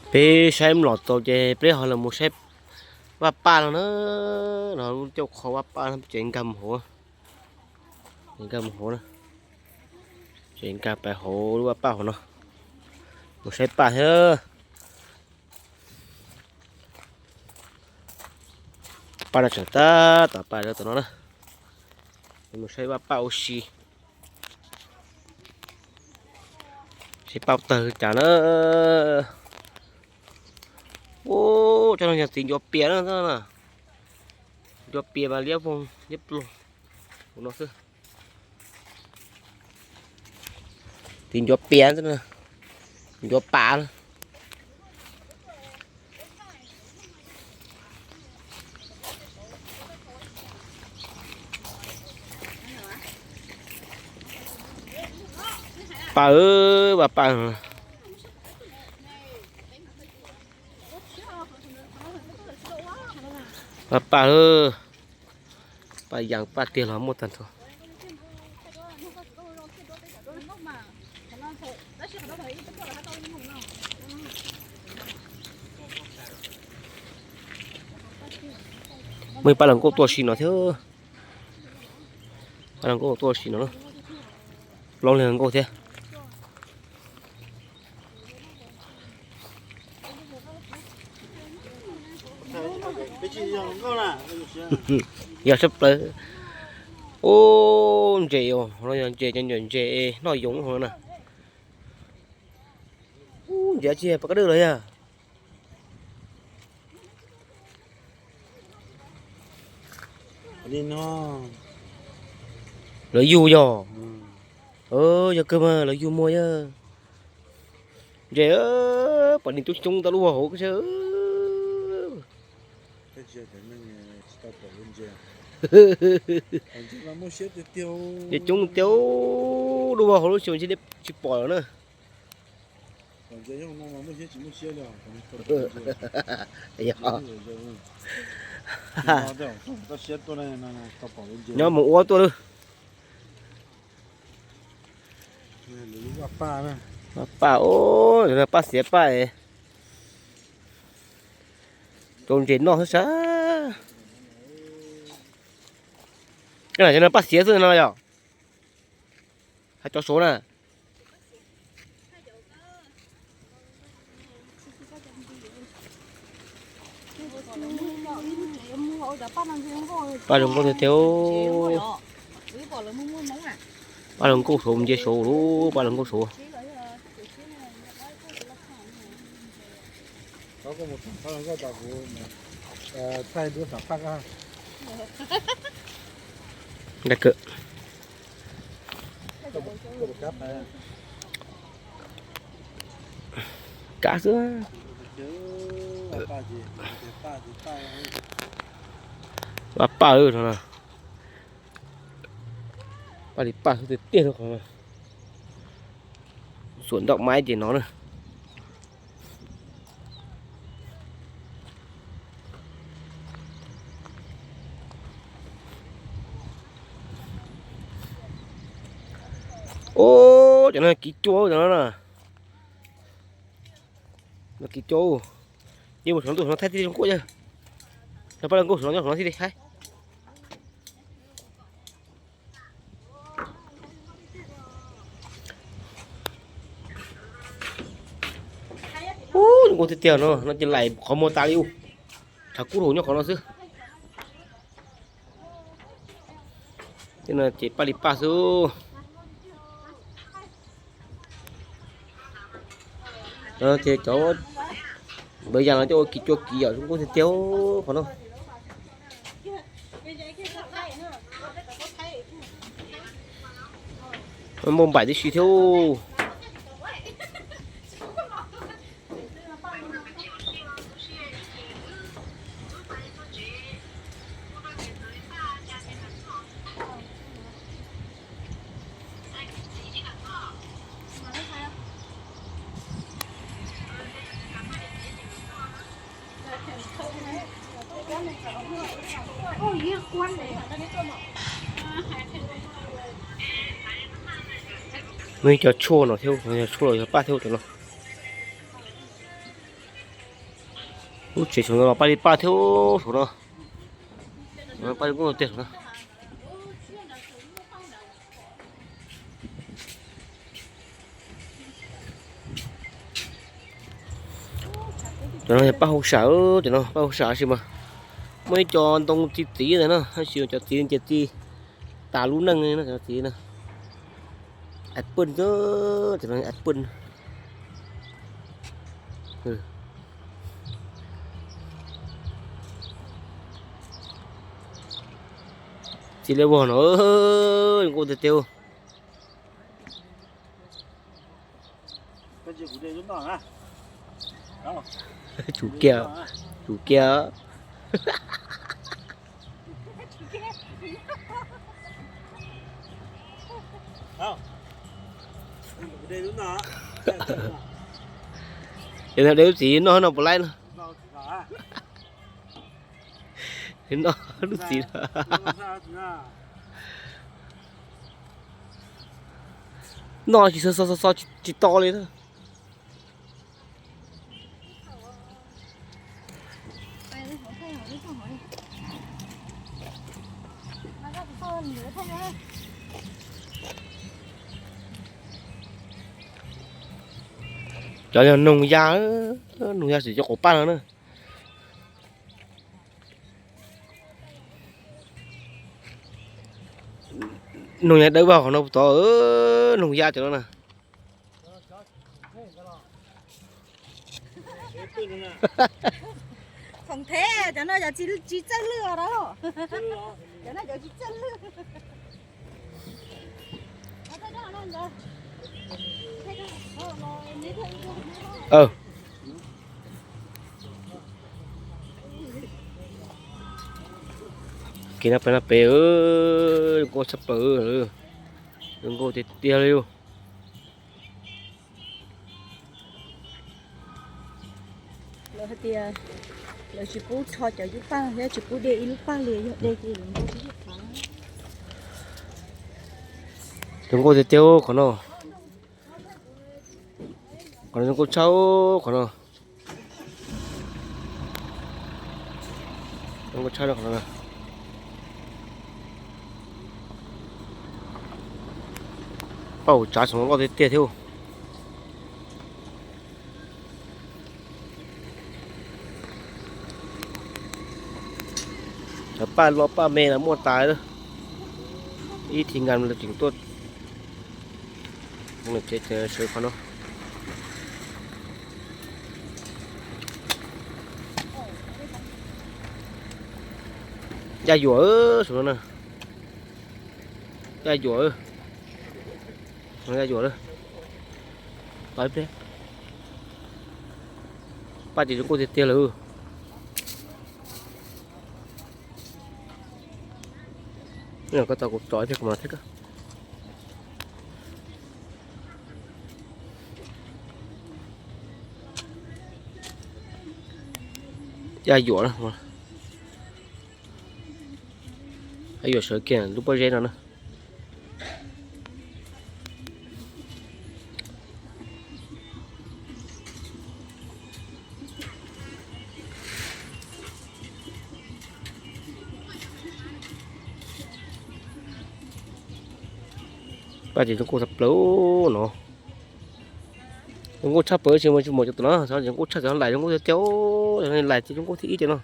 Peb saib mlom tau ces peb ho los mus saib Vaj Paj no na, no lub cauj qho Vaj Paj no ces nkag mus hauv, nkag mus hauv na, ces nkag pais hauv lub Vaj Paj hauv no, mus saib Paj thiab. Paj no tseem tab tom pais rau tom no na, mus saib Vaj Paj ua si. Seb Paj tawg cas na. Ub, cov no yog txiv ncuav pias na, ncuav pias mas liab voog liab ploog no xwb. Txiv ncuav pias, ncuav pas na. Paj, Vaj Paj, Vaj Paj, Paj Yas Paj Tiag los muaj tag nrho. Muaj ib pab hluas nkauj tuaj si no thiab. Pab hluas nkauj tuaj si no, plaub leeg hluas nkauj thiab. Yog sab plaws. Ub, ntses os, no yog ntses, cov ntses noj yoov hauv na. Ub, ntses tsis yog pas kab dwj los yog. Lawv yug yog. Yog kawg mas lawv yug muag yog. Ntses, pom nws coob coob tau lub hauv ko. Ntses coob tiag, lub hauv lub xyoo tsis pom lawm na. Nyob mus ua tuaj lawm. Paj, Paj xiav Paj, rau ntses noj xwb sas. Cov no Paj xiav xwb no yog? Hais cov Suav na. Paj hluas nkauj tiag tiag. Paj hluas nkauj Suav, mus ntsia Suav lub paj hluas nkauj Suav. Dag kawg. Kab xwb. Paj, Paj no. Paj li Paj xwb tiag tiag. Xuam ntaum maib ces no na. Ub, cov no kiv cua cov no na. No kiv cua. Yeej mus saum ntuj saum no thaij tij zoo nkauj yawg. Paj hluas nkauj saum no nyob saum no thiaj li haib. Ub, zoo nkauj tiag tiag no, no ces laim qhov muag tas li ub. Tshav kub hauv nyob qhov no xwb. Ces no ces Paj li Paj xwb. Ces cov npawg Yas no coj ua kiv cua kiv yom, zoo nkauj tiag tiag qhov no. Npauj npaim tib si thiab. Muaj ib co tshuaj no thiab, tshuaj los yog paj thiab cov no. Lub tsev saum no los paj li paj thiab saum no. Paj li kuj tiag saum no. Cov no yog paj hauj sam, cov no paj hauj sam tab sis mas muaj ib co ntoo txi txiv ntawd na, tab sis cov txiv ces txi tas lub neej li no cov txiv na. Apple, cov no apple. Txi liab vog no, zoo nkauj tiag tiag. Tsum kiag, tsum kiag. Yog de lub txiv noj no puas laib no? Noj lub txiv no. Noj tsis xo xo xo tsis to li na. Cov yog noog ya, noog ya xwb cov quav paj no na. Noog ya dawb vag qhov no puas tod, noog ya cov no na. Khoom thev cov no yog tsis txawj lwj os. Cov no yog tsis txawj lwj. Kev no peb no peb, zoo nkauj tshaj plaws, zoo nkauj tiag tiag li yus. Lawv hais tias lawv tsis pub rho cov yub paj thiab tsis pub de ib lub paj li, yog de ces lawv npau taws. Zoo nkauj tiag tiag qhov no. Qhov no zoo nkauj tshaj qhov no. Zoo nkauj tshaj qhov no. Paj hauj sam saum no loj tiag tiag thiab. Cov paj loj paj me los muaj tas lawm. Ib thim nkam lawv tseem tuaj. Sawv qhov no. Yaj yuam saum no na. Yaj yuam, yaj yuam lawm. Paj ces zoo nkauj tiag tiag lawm. Koj tau kuv tso thiab kuv mam thiab koj. Yaj yuam na. Yaj yuam sawv kiag lub pob zeb no na. Paj ces zoo nkauj tshaj plaws no. Zoo nkauj tshaj plaws tsis muaj, tsis muaj cov tom no, zoo nkauj tshaj cov lais zoo nkauj tiag tiag, lais ces zoo nkauj thib ib cov no.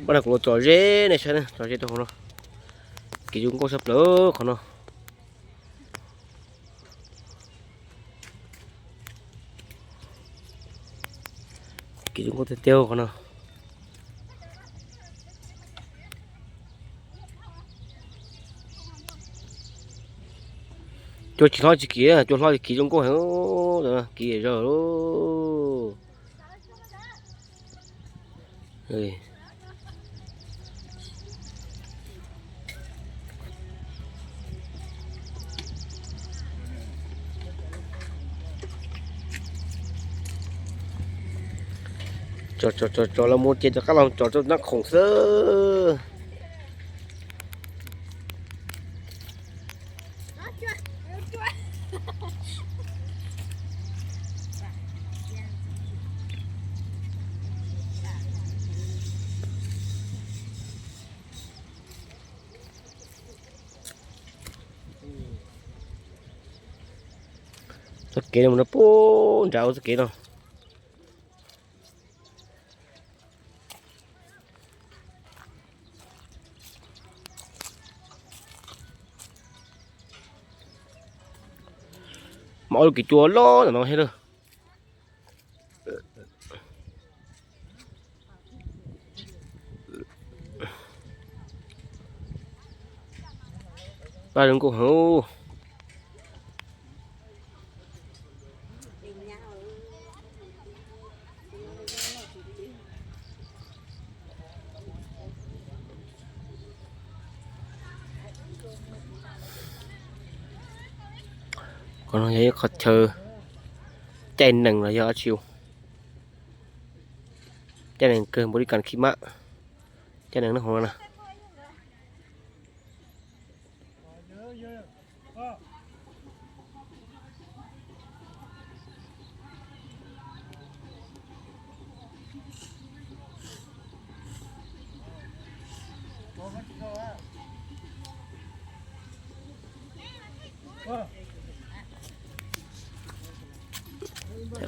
Paj no kuv los tso zeb nej saib na, tso zeb rau hauv no. Kev zoo nkauj tshaj plaws qhov no. Kev zoo nkauj tiag tiag qhov no. Cua tsis hlob tsis kim, cua hlob tsis kim zoo nkauj heev, kim zog. Tso, tso, tso, tso, los mus ces rov qab los tso rau Nab Khoom xwb. Txoj kev no mus rau pem nrad ua txoj kev no. Mas ua lub kev cua loj ntawm no thiab lawm. Paj zoo nkauj heev. Qhov no yog ib qho chaw caij nees los yog dab tsi? Caij nees kawg npaum li kas khib mab. Caij nees nyob hauv no na.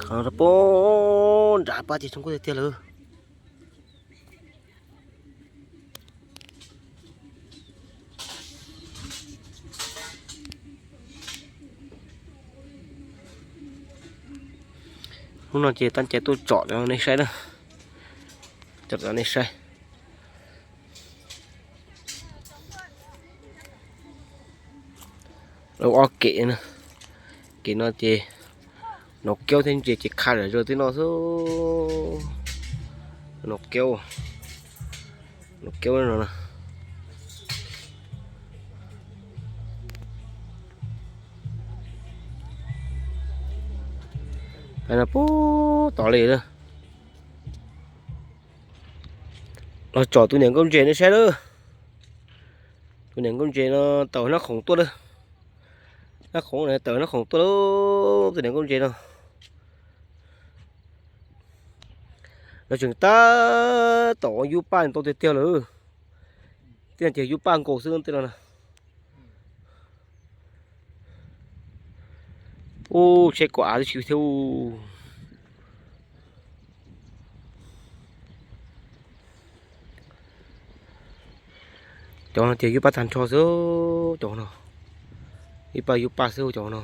Qhov no pem nrad pab ces zoo nkauj tiag tiag lawm. Hnub no ces tab cai tuaj tsom nej saib na. Tsom nej saib. Lawv ob kem na. Kem no ces nov kiaub thiab ntses ces kha zom zaws tej no xwb. Nov kiaub, nov kiaub no na. Pem no puag tod li na. Los tsom tus niam nkauj ntses nej saib lawm. Tus niam nkauj ntses no tawm Nab Khoom tuaj lawm. Nab Khoom, tawm Nab Khoom tuaj lawm, tus niam nkauj ntses no. Lawv tseem tab tom ua yub paj ntau tiag tiag lawm. Tej no ces yub paj nkaus xwb tej no na. Ub, tsheb kaum av twb tsis thiab. Cov no ces yub paj tag nrho xwb cov no. Ib paj yub paj xwb cov no.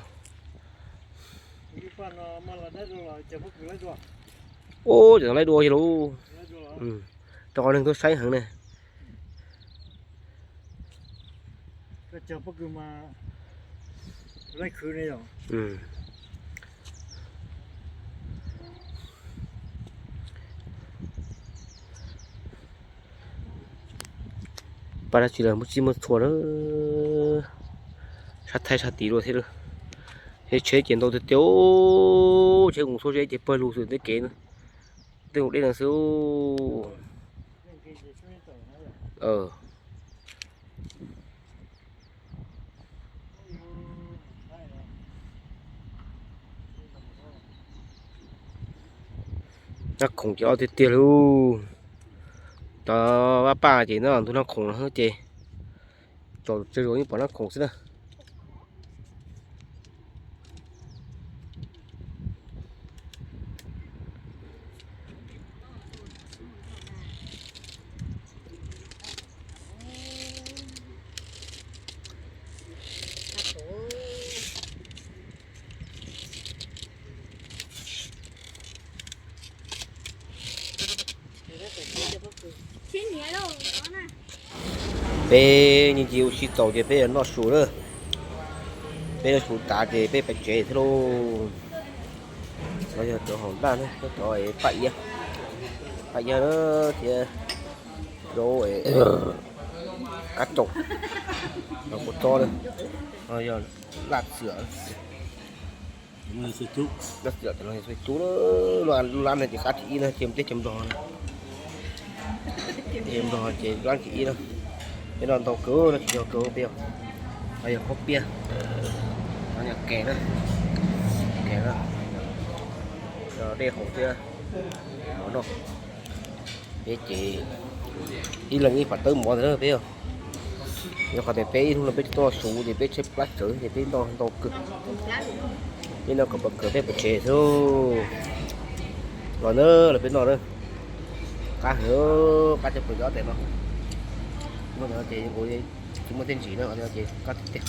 Ub, cov no laib dua yog lauj. Rau qhov neeg tuaj saib heev ne. Paj dab tsi los muaj tsib muaj txhua na. Sab thaib sab tid dua thiab. Tsheb ces ntau tiag tiag, tsheb mus txhua tsheb ces pawg lug xwb tej kev na. Tej mus deb no xwb. Nab Khoom ces loj tiag tiag lauj. Cov vaj paj ces nyob ntug Nab Khoom no ces tsom tsawg zaus yeej pom Nab Khoom xwb na. Peb nyias cia ua si txaus ces peb yuav noj su lawm. Peb noj su tas ces peb pais tsev thiab lauj. Cov yog cov hauv ntaj, cov paj iab, paj iab thiab cov kab tsaum, kua txob, yog laj txiam. Cub, lub lab no ces qab thib ib na, ces teb chaws Nplog, teb chaws Nplog ces lab thib ib na. Peb noj ntau kawg, no tsis yog kawg peb, yog khaub piaj, no yog kev na, kev na, dej haus thiab mov noj. Peb ces ib leeg ib pam tawb mov ntag peb. Yog qhov tias peb ib hnub no peb tsis tuaj su ces peb tshaib plab tsawv ces peb noj ntau kawg. Peb noj kom pom kawg peb pem tsev xwb. Los na, los peb noj na. Qab heev, qab cov pw cov tes no. Hnub no ces kuv tsis muaj tej ntsis na, ces qab tiag tiag.